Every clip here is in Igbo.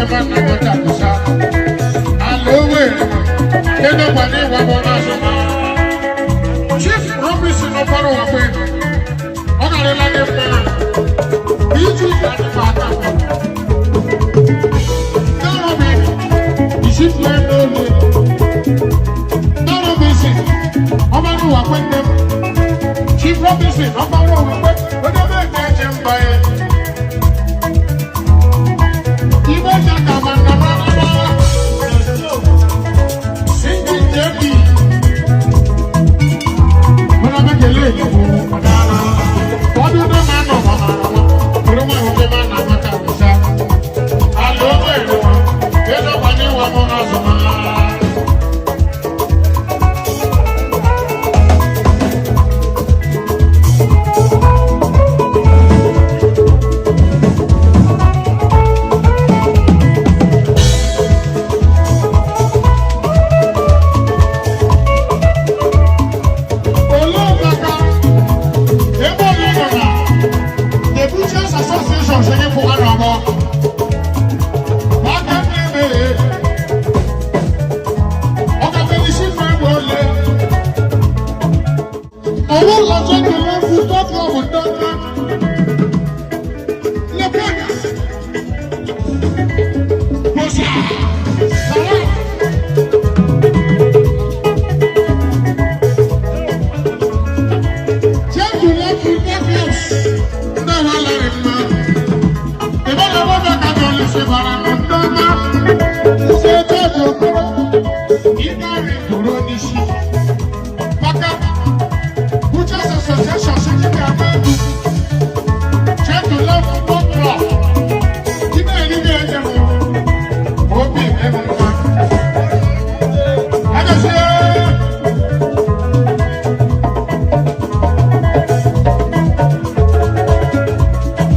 Maka kusa. Alowe, eno kwani wabo na soma. Chief Robinson Oparo Wakwe, ọgarịla gị mma. Iji adị m aka. Nairobi, isi fún ẹ lóore. Nairobi, ọmọdé Wakwe nne m. Chief Robinson Oparo Wakwe, onye bẹ́ẹ̀ na-eche mba ya. Igbo jaka ma na ma na ma. Singi JB. Muna mekele ìdìbò ọ̀daràn. Ọdún náà máa nà ọ̀mọ̀ àrà wọn. Torí wọn ìwọ̀n máa nà wọn kàwé sá. Àlọ́ owó èrè wọn. Èlò wà ní wọn mọ́ náà sọ̀rọ̀. Olóògbàgbà, ebe onye nọ na The Butchers Association ṣe ní fún wa nà ọmọ. Maka nne m ọkàtà isi fún ẹgbẹ́ olè. Owó lọ́sọ̀ tó lọ fún tọ́pù ọ̀hún dọ́gba. Lẹ́pẹ̀dà. Kòsà. Sàrà. Jẹ́kù lọ́kù Netflix. Ndị ọha lere mma. Ebe na ebe ọbịa ka jọ lè ṣe bara nụ ndọma. Ṣé tọ́jú okoro? Iná rẹ̀ dúró n'isi. Maka Butchers Association ṣe kíkẹ́ abẹ́ẹ̀dù. Jẹ́kù lọ́kù Bọ́kùlọ̀. Iná ẹni ní ẹ̀jẹ̀ mú. Obi ẹ̀mú mma. Ẹ̀jẹ̀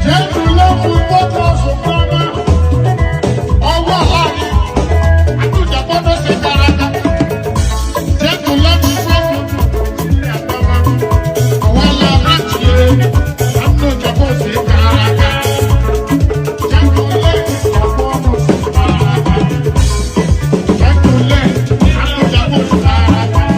Jésù ló fún bọ́tọ̀ ṣùgbọ́n ọwọ́ láàrin àtúnjàpọ́tọ̀ ṣe dáradára. Jésù ló fún bọ́tọ̀ ọwọ́ láàrin àtúnjàpọ̀ ṣe dáradára. Jésù ló fún bọ́tọ̀ ṣe dáradára. Jésù ló àtúnjàpọ̀ ṣe dáradára.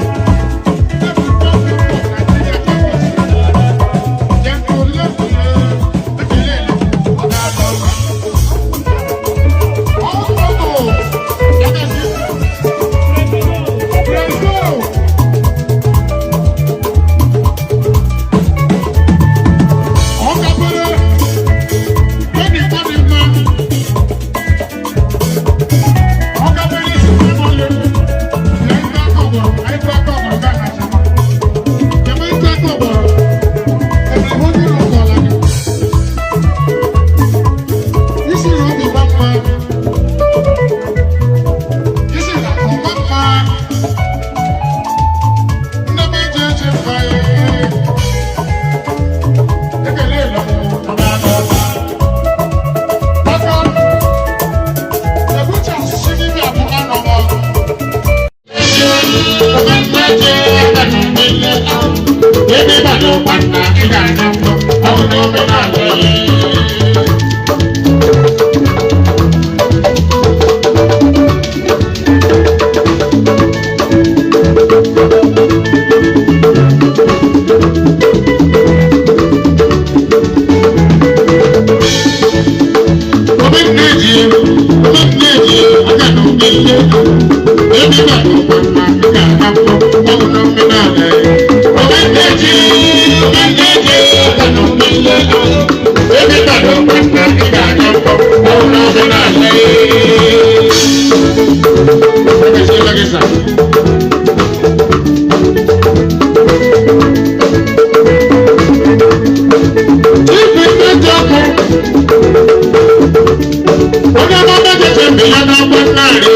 Onye ọma mejọcha mgbe ya n'ọkwa narị.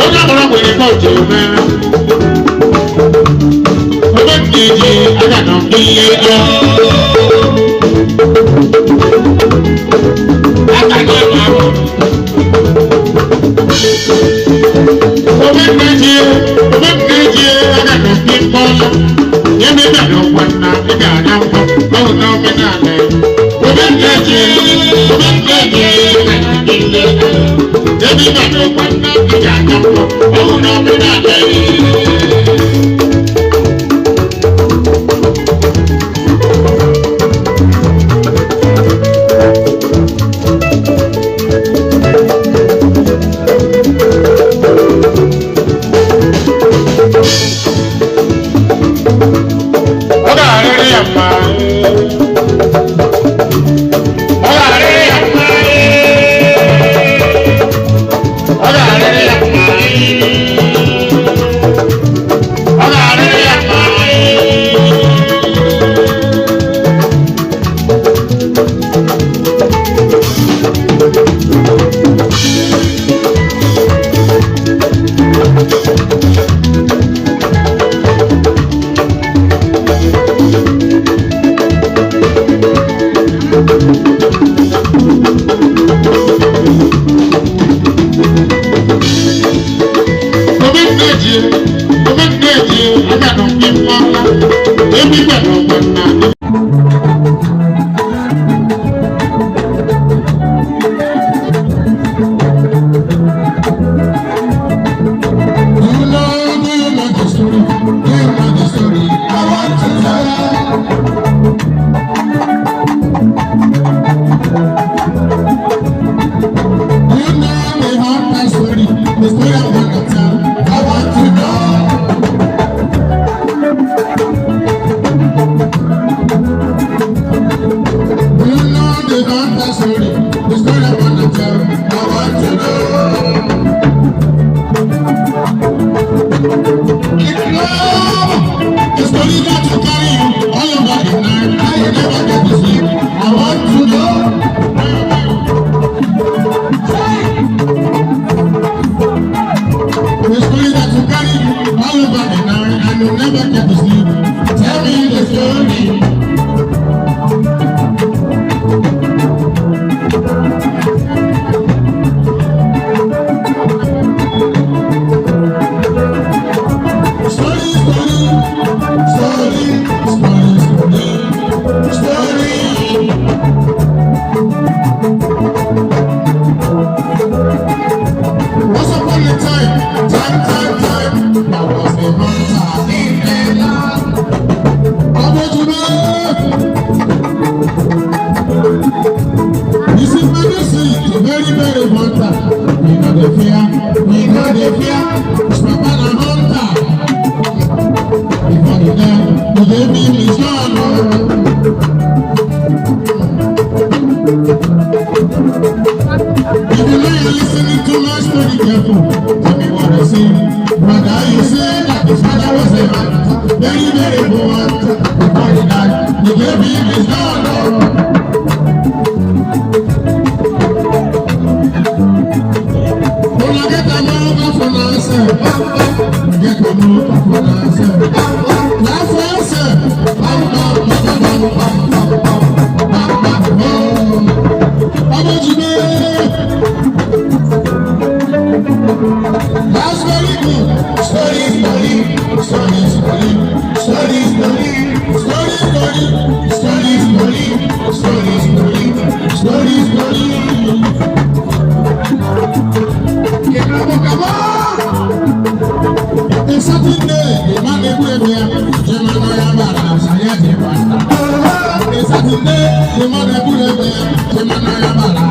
Onye ọbụla nwere kọọtụ eme. Onye nkeji aga na mbili ọ. Aka gị ahụ. Onye nkeji onye nkeji aga na mbi mkpọrọ. Nye mebe n'ụwa na ị ga-anya mbọ ọ bụ n'omenala. Onye nkeji onye nkeji aga na Ebi gbàdúrà pẹ́ náà ìjà àjọpọ̀, òun náà bí náà lẹ́yìn. Ọ ga-arịrị ya mma. Ọ ga-arịrị ya mma. Ọ ga-arịrị ya mma. Ọ ga-arịrị ya mma. Omenneji, omenneji, aga nọ gị mma. Ebi gbàdúrà pẹ́ náà. You know, do you know the story? Do you know the story? I want to tell. Do you know the hunter story? The story I want to tell. I want to know. Do you know the hunter story? The story I want to tell. I want to know. Love, the story that you carry you all over the night, and you never get to sleep. I want to know. The story that you carry you all over the night, and you never get to sleep. Tell me the story. Story, story, story, story, story, story. Once upon a time, time, time, time, there was a hunter in the land. Abojime. This is medicine, a very, very hunter. We no dey fear, we no dey fear. His papa na hunter. Before the death, he gave him his gun. If you know you're listening to my story careful, tell me what I say. Brother, you say that his father was a hunter, very, very poor hunter. Before he died, he gave him his gun. Una get a move for yourself. Get a move for yourself. Laugh for yourself. Bam, bam, bam, bam, bam, bam, bam, bam, bam. Abojime. That's very good. Story, story, story, story, story, story, story, story, story, story, story, story, story. A certain day, the man who came here, A certain day, the man who came here,